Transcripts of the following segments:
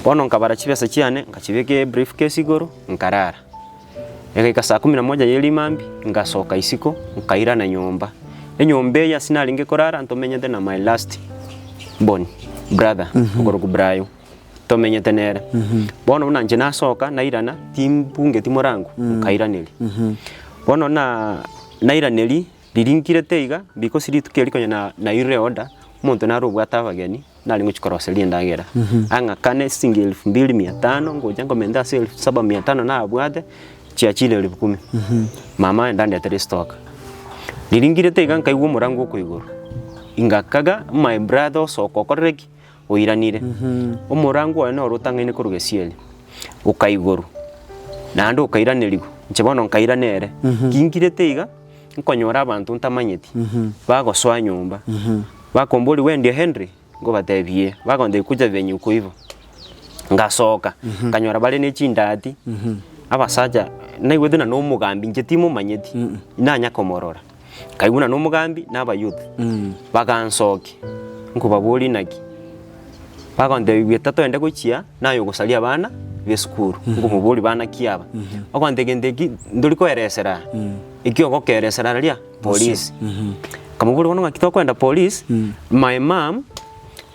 Bono nkabara chibesa chiane, nkachibeka ebriefcase igoro, nkarara. Egaika saa kumi na moja ye rimambia, ngasoka isiko, nkairana nyomba. Enyomba eye ase narenge korara ntomenyete na my last born brother, okorokwa Brayo, tomenyete nere. Bono buna inche nasoka nairana, timbungeti morango, nkairaneria. Bono na nairaneria, riria nkirete iga, because rituko erio konya na nairire order, omonto nare obwate abageni. Nare ngochia koroseria endagera, ang'akane siringi elfu mbili mia tano, ngocha nkomenta ase elfu saba mia tano nabwate, chiachire elfu kumi. Mama aye ndandetere estoka. Riria nkirete iga nkaigwa omorango okwa igoro, ingakaga my brother osoka okorire ki? Oiranire. Omorango oye noro otang'aine korwa gesieri, okaigorwa, naende okairanerigwa, inche bono nkairana ere. Ki nkirete iga, nkonyora abanto ntamanyeti, bagosoa nyomba. Bakomboria, We ndio Henry? Nkobatebia, Ee. Bagontebia, Kucha venye uko ivo. Ngasoka, nkanyora bare ne chindati, abasacha, naigwete buna nomogambi, inche timomanyeti, inanya komorora. Nkaigwa buna nomogambi na abayouth, bagansokia, nkobaboria naki, bagontebia buya toende gochia naye ogosaria abana ba esukuru, nkomoboria bana ki aba? Ogontebia gento eki ntori koeresera aa, eki ogokeeresera riria. Police. Nkamoboria bono ng'aki tokoenda police, my mum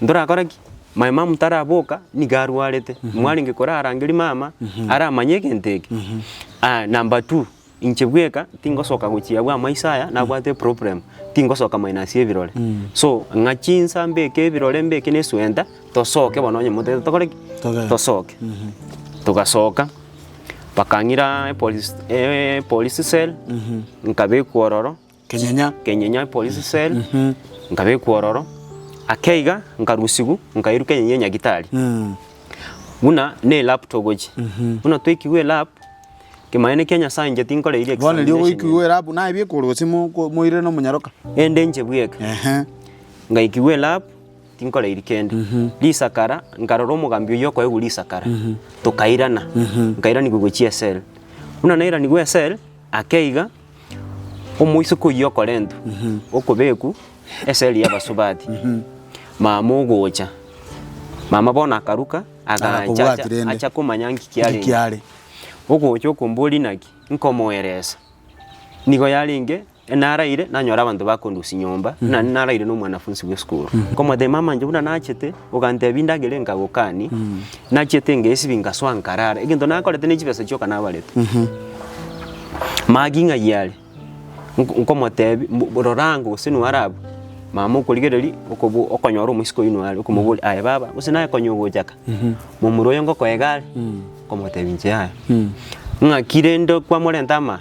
ntorakora ki? My mum taraboka nigo arwarete, mwarenge korarangeria mama aramanye egento eke. Aya number two, inche bweka tingosoka gochia abwo amaiso aya nabwate eproblem, tingosoka minus ebirore. So ng'a chinsa mbeke ebirore mbeke na eswenta, tosoke bono onye motagete tokore ki? Togende. Tosoke. Togasoka. Bakang'ira epolice epolice cell, nkabekwa ororo, Kenyenya. Kenyenya epolice cell, nkabekwa ororo, ake iga nkarusigwa nkairwa Kenyenya enyagitari, buna na elap togochia, buna twaikigwe elap, kemanyererio kia Nyasaye inche tinkoreirie Bono erio examination ogoikigwa elap naye bieka gose mo moirire na omonyaroka? Ende inche bweka, Ehe. ngaikigwa elap. Tinkoreiri kende. Risakara, nkarora omogambi oyio okoegwa risakara, tokairana, nkairanigwa gochia esel. Buna nairanigwe esel, ake iga, omoiseke oyio okorentwa, okobekwa esel y'abasubati, mama ogocha, mama bono akaruka, agacha Agakobwati acha rende. acha komanya nki Nki kiarenge. kiare. Ogocha okomboria naki, nkomoeresa, nigo yarenge. Naraire, nanyora abanto bakondusia nyomba, buna naraire na omwanafunsi bw'esukuru. Nkomotebia, mama inche buna nachete, ogantebia ndagere nkagokani, nachete ngesibia nkasoa nkarara, egento nakorete ne chibesa chioka nabarete. Magi ng'ai are? Nko nkomotebia mbo rora ango gose noo are abwo, mama okorigereria okobo okonyora omoiseke oywo noo are, okomoboria aye baba, gose naye konya ogochaka, momura oyo ngokoega are? Nkomotebia inche yaya. Ng'aki rende kwamorenta ama?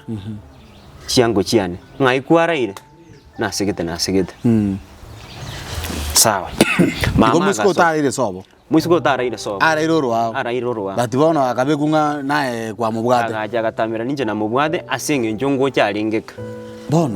Chiango chiane, ng'ai kwaraire? Nasegete nasegete. Sawa. Igo Mama moiseke agasoka. otaraire sobo. Moiseke otaraire sobo. Araire orwao. Araire orwao. But bono akabekwa ng'a naye kwamobwate. Agacha agatamera ninche namobwate ase eng'encho ngocha arenge ka.